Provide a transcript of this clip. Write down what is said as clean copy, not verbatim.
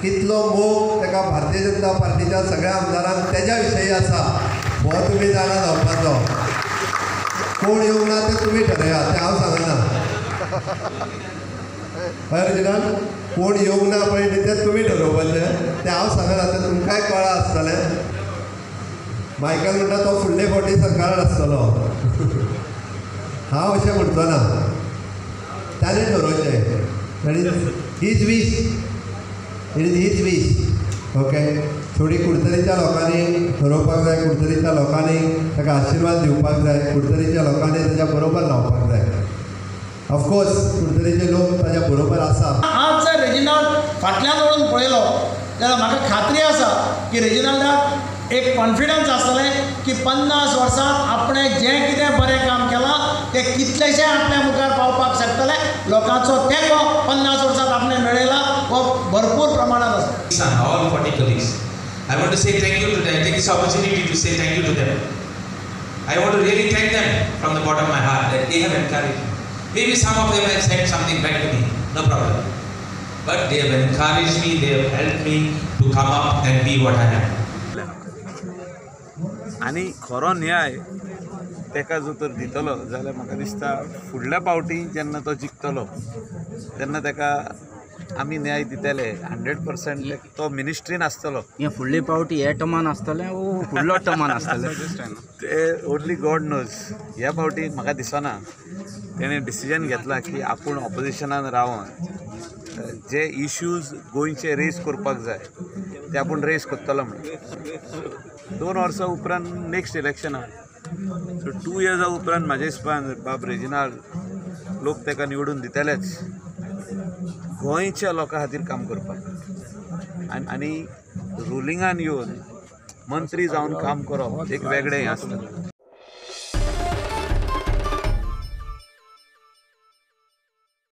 कितलो मोग ताका भारतीय जनता पार्टीच्या सगळ्या आमदारांक तेज्या विशयी आसा हो तुमी जाणा जावपाचो. कोण येवंक ना तें तुमी ठरयात, तें हांव सांगना. हय रेजिनाल्ड, कोण येवंक ना पळय न्ही तें तुमी ठरोवपाचें, तें हांव सांगना, तें तुमकांय कळ्ळां आसतलें. मायकल म्हणटा तो फुडले फावटी सरकारान आसतलो, हांव अशें म्हणचो ना, ताणें ठरोवचें. That is his wish, it is his wish. Okay, थोडी कुडतरीच्या लोकांनी ठरोवपाक जाय, कुडतरीच्या लोकांनी ताका आशिर्वाद दिवपाक जाय, कुडतरीच्या लोकांनी ताच्या बरोबर रावपाक जाय. ऑफकोर्स कुडतरीचे लोक ताच्या बरोबर आसा. आज जर रेजिनाल्ड फाटल्यान वळून पळयलो जाल्यार म्हाका खात्री आसा की रेजिनाल्डाक एक कॉन्फिडन्स आसतलें की 50 वर्सांत आपणें जें कितें बरें काम केलां तें कितलेशें आपल्या मुखार पावपाक शकतलें. लोकांचो तेंको 50 वर्सांत आपणें मेळयला हो भरपूर प्रमाणांत आसा. All 40 colleagues, I want to say thank you to them. I take this opportunity to say thank you to them. I want to really thank them from the bottom of my heart that they have encouraged me. Maybe some of them have said something back to me, no problem. But they have encouraged me, they have helped me to come up and be what I am. आनी खरो न्याय ताका जो तर दितलो जाल्यार म्हाका दिसता फुडल्या पावटी जेन्ना तो जिखतलो तेन्ना ताका आमी न्याय दितले 100%. तो मिनिस्ट्रीन आसतलो. हे फुडले पावटी हे टर्मान आसतलें वो फुडलो टर्मान आसतलें ते ओनली गॉड नोज. ह्या पावटी म्हाका दिसना तेणें डिसिजन घेतला की आपूण ऑपोजिशनान रावन जे इश्यूज गोंयचे रेज करपाक जाय ते आपूण रेज करतलो म्हणून. 2 वर्सां उपरांत नेक्स्ट इलेक्शनाक, सो 2 इयर्सा उपरांत म्हाज्या हिसपान बाब रेजिनाल्ड लोक ताका निवडून दितलेच गोंयच्या लोकां खातीर काम करपाक. आनी रुलिंगान येवन मंत्री जावन काम करप एक वेगळें हें आसता.